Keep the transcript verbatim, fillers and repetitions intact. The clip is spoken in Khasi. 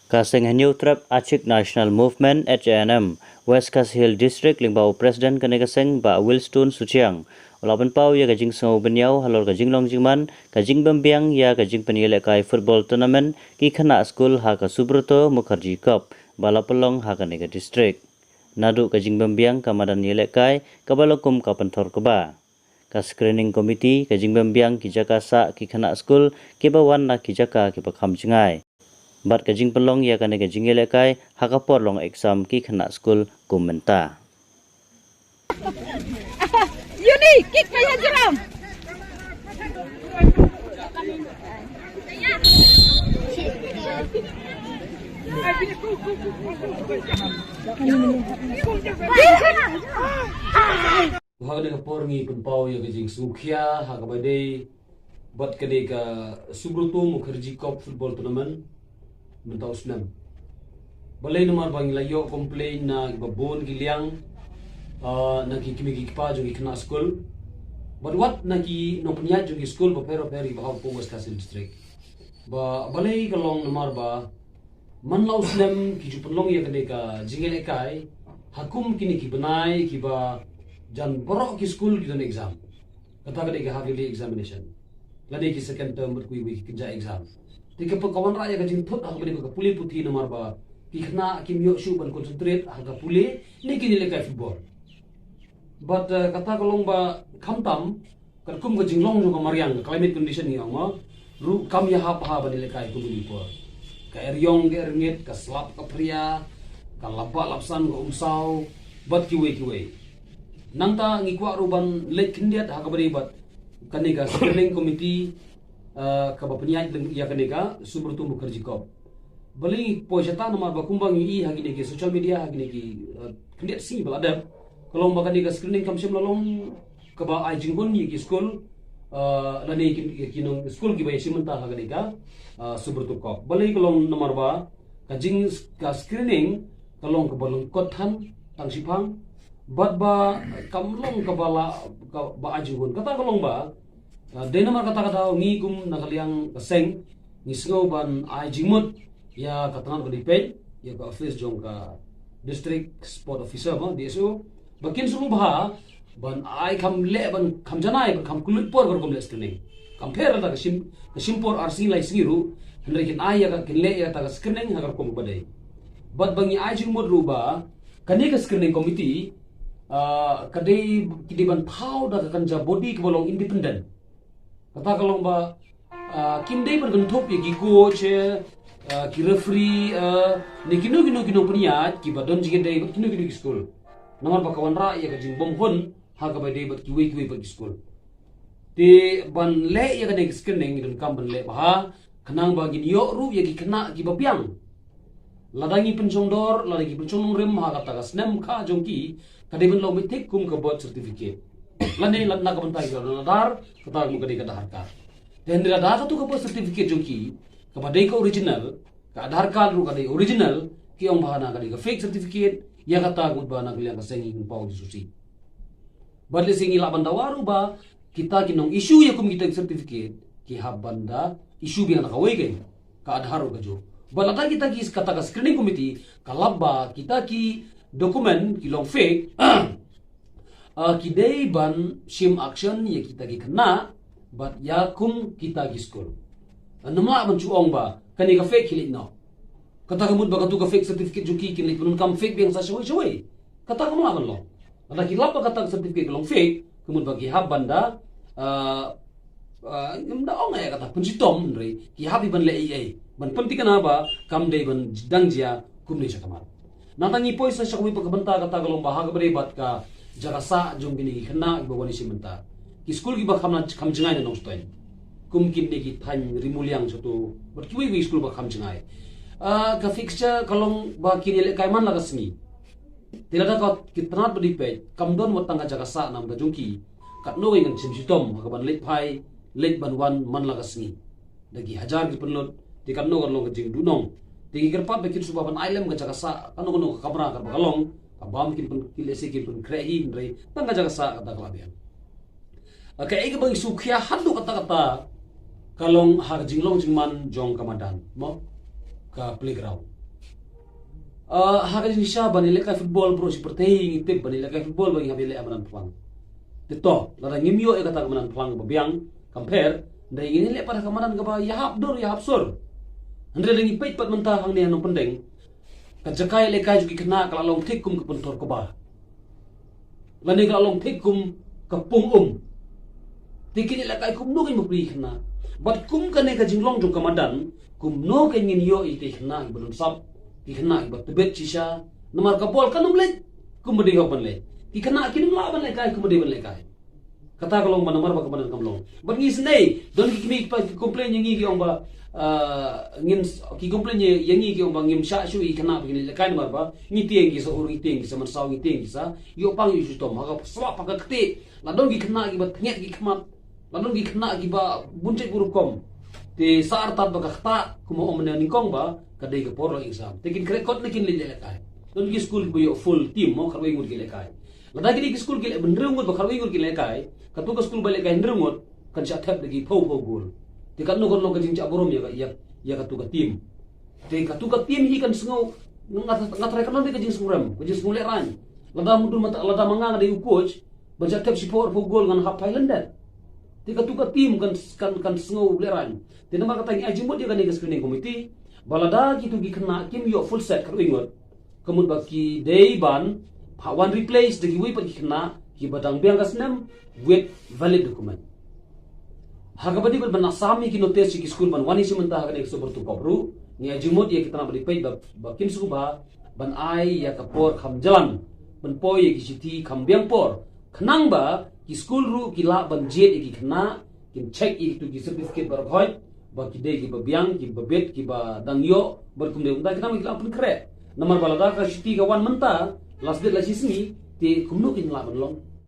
Ka seng Hynñiewtrep Achik National Movement, H A N M, West Khasi Hills District, lyngba u President kane ka seng, Bah Wilstone Suchiang, u la pynpaw ïa ka jingsngew bynñiaw halor ka jinglong jingman, ka jingbymbiang ïa ka jingpynïalehkai football tournament ki khynnah skul ha ka Subroto Mukherjee Cup ba la pynlong ha kane ka district. Naduh ka jingbymbiang ka madan ïalehkai kaba la kum ka pynthor kba, ka screening committee, ka jingbymbiang ki jaka sah ki khynnah skul kiba wan na ki jaka kiba kham jngai, bad ka jingpynlong ïa kane ka jingïalehkai ha ka por long exam ki khynnah skul kum mynta. Yuni, kick ka ïa Jerome. Ha kane ka por ngi pynpaw ïa ka jingsngewkhia ha kaba dei bad kane ka Subroto Mukherjee Cup Football Tournament mynta u snem. Balei? Namar ba ngi la ïoh complain na kiba bun ki liang, ah, na ki kmie ki kpa jong ki khynnah skul, bad wat na ki nongpynïaid jong ki skul bapher bapher kiba ha u West Khasi Hills District. Ba balei ka long? Namar ba man la u snem ki ju pynlong ïa kane ka jingïalehkai ha kum kine ki bnai kiba jan baroh ki skul ki don exam. Kata ka dei ka half yearly examination, lane ki second term bad kiwei kiwei ki kynja exam. Te ka wanrah ïa ka jingthut ha kaba dei ka pule puthi, namar ba ki khynnah kim ïoh shuh ban concentrate ha ka pule ne ki ïalehkai football. Bad, eh, kata ka long ba khamtam katkum ka jinglong jong ka mariang, ka climate condition ngi ong mo, ruh kam ïahap bha ban ïalehkai kum ki por. Ka eriong ka erngit, ka slap ka phria, ka lapbah lapsan ka umsaw, bad kiwei kiwei. Nangta ngi kwah ruh ban leit khyndiat ha kaba dei bad kane ka screening committee, eh, kaba pynïaid ïa kane ka Subroto Mukherjee Cup. Balei ngi poi shata? Namar ba kumba ngi i ha kine ki social media, ha kine ki, eh, khyndiat sngi ba la dep, ka long ba kane ka screening kam shym la long kaba ai jinghun ïa ki skul, eh, lane ki, ki nong skul kiba ïashim bynta ha kane ka, eh, Subroto Cup. Balei ka long? Namar ba ka jing, ka screening ka long kaba lyngkot than tang shiphang, bad ba kam long kaba la, kaba ai jinghun. Kata ka long ba, ah, dei namar kata ka daw ngi kum na ka liang ka seng ngi sngew ban ai jingmut ïa ka tnat kaba dei peit, ïa ka office jong ka District Sport Officer mo, D S O, ba kin sngewbha ban ai kham leh, ban kham janai, ban kham kylluid por ban kum leh screening. Kam pher lada ka shim, ka shim por ar sngi lai sngi ruh, hynrei kin ai ïa ka, kin leh ïa kata ka screening ha ka rukom kaba dei. Bad ba ngi ai jingmut ruh ba kane ka screening committee, ah, ka dei, ki dei ban thaw da ka kynja body kaba long independent. Kata ka long ba, ah, kim dei ban kynthup ïa ki coach, eh, ah, ki referee, eh, ne kino kino ki nongpynïaid kiba don jingïadei bad kino kino ki skul. Namar ba ka wanrah ïa ka jingbymhun ha kaba dei bad kiwei kiwei pat ki skul. Te ban leh ïa kane ka screening ngi donkam ban leh bha, khnang ba ngin ïoh ruh ïa ki khynnah kiba biang. Lada ngi pynshong dor, lada ngi pynshong nongrim ha kata ka snem kha jong ki, ka dei ban long mithik kum ka birth certificate. Lane lada na ka bynta ki ka don Aadhaar, kata ka mut ka dei ka Aadhaar card. Te hynrei lada katu ka birth certificate jong ki kaba dei ka original, ka Aadhaar card ruh ka dei original, ki ong ba hana ka dei ka fake certificate, ïa kata ka mut ba na ka liang ka seng ngi pynpaw jingsngewsih. Bad lehse ngi lah ban dawa ruh ba kita ki nong issue ïa kum kita ki certificate ki hap ban da issue biang da kawei ka, ka Aadhaar ruh kajuh. Bad lada kita ki, kata ka screening committee ka lap ba kita ki document ki long fake, ah, ki dei ban shim action ïa kita ki khynnah bad ïa kum kita ki skul. Ngim lah ban shu ong ba kane ka fake, khie leit noh. Kata ka mut ba katu ka fake certificate jong ki kin leit pyndonkam fake biang sa shawei shawei. Kata kam lah ban long. Lada ki lap ba kata ka certificate ka long fake, ka mut ba ki hap ban da, ah, ah, ngim da ong ïa kata pynshitom, hynrei ki hap hi ban leh ei ei ban pynthikna ba kam dei ban dang jia kumne sha khmat. Nangta ngi poi sa sha kawei pat ka bynta, kata ka long ba ha kaba dei bad ka jaka sah jong kine ki khynnah kiba wan ïashim bynta. Ki skul kiba kham na, kham jngai na Nongstoiñ, kum kine ki thaiñ Ri Muliang, Soto bad kiwei kiwei skul ba kham jngai. Ah, ka fixture ka long ba kin ïalehkai man la ka sngi. Te lada ka, ki tnat ba dei peit, kam don wat tang ka jaka sah namar jong ki, katno ngi ngan shim shitom ha kaban leit phai, leit ban wan man la ka sngi. Da ki hajar ki pynlut, te katno kan long ka jingduhnong. Te ngi kyrpad ba kin sngewbha ban ai lem ka jaka sah, kano kano ka kamra kaba ka long, ka bam kin pyn, kin lehse kin pynkhreh hi, hynrei tang ka jaka sah kata ka la biang. Kaei kaba ngi sngewkhia haduh katta katta ka long ha ka jinglong jingman jong ka madan, mo, ka playground. Ah, ha ka jingshisha ban ïalehkai football, bro, shi pyrthei ngi tip ban ïalehkai football ba ngi hap ïaleh ha madan phlang. Te to, lada ngim ïoh ïa kata ka madan phlang ba biang, compare, hynrei ngin ïaleh pat ha ka madan kaba ïahap dur, ïahap sur. Hynrei lada ngi peit pat mynta hangne ha Nongpyndeng, ka jaka ïalehkai jong ki khynnah ka la long thik kum ka pynthor kaba. Lane ka la long thik kum ka pung um. Te kin ïalehkai kumno kin bapli khynnah. Bad kum kane ka jinglong jong ka madan, kumno kin ngin ïoh ïa ki khynnah kiba don sap, ki khynnah kiba tbit shisha. Namar ka bol kan ym leit kumba dei ban leit. Ki khynnah kin ym lah ban lehkai kumba dei ban lehkai. Kata ka long ba namar ba ka madan kam long. Bad ngi snei, don ki kmie ki pa ki complain ïa ngi ki ong ba, ah, ngim s-, ki complain ïa, ïa ngi ki ong ba ngim shah shuh ïa ki khynnah ba kin lehkai namar ba ngi tieng ki sa ur, ngi tieng ki sa mynsaw, ngi tieng ki sa ïoh pang ïoh shitom. Ha ka slap ha ka kti, la don ki khynnah kiba tnget ki khmat, la don ki khynnah kiba bun jait bun rukom. Te sa artat ba ka ktah, kumba ong mynne nyngkong ba ka dei ka por long exam. Te kin khreh kot ne kin leit lehkai. Don ki skul kiba ïoh full team mo, khatwei ngut ki lehkai. Lada ki dei ki skul ki leh hynriew ngut ba khatwei ngut ki lehkai, katu ka skul ba lehkai hynriew ngut kan shah thep da ki phew phew gol. Te katno kan long ka jingjah burom ïa ka, ïa, ïa katu ka team. Te katu ka team hi kan sngew, nga, nga tharai kan long ka jingsngewrem, ka jingsngew lehraiñ. Lada mudui mynta, lada ma nga nga dei u coach, ban shah thep shiphew arphew gol ngan hap phai lyndet. Te katu ka team kan, kan, kan sngew lehraiñ. Te namar kata ngi ai jingmut ïa kane ka screening committee ba lada kitu ki khynnah kim ïoh full set khatwei ngut, ka mut ba ki dei ban phah wan replace da kiwei pat ki khynnah kiba dang biang ka snem with valid document. Ha kaba dei ban, ban sam ïa ki notice ïa ki skul ban wan ïa shi mynta ha kane ka Super Two Cup ruh, ngi ai jingmut ïa ki tnat ba dei peit ba, ba kin sngewbha ban ai ïa ka por kham jlan, ban poi ïa ki shithi kham biang por, khnang ba ki skul ruh ki lah ban jied ïa ki khynnah, kin check ïa kitu ki certificate baroh khoit ba ki dei kiba biang, kiba bit, kiba dang ïoh, bad kumne kumta, khnang ba ki lah pynkhreh. Namar ba lada ka shithi ka wan mynta, last date la shisngi, te kumno kin lah ban long.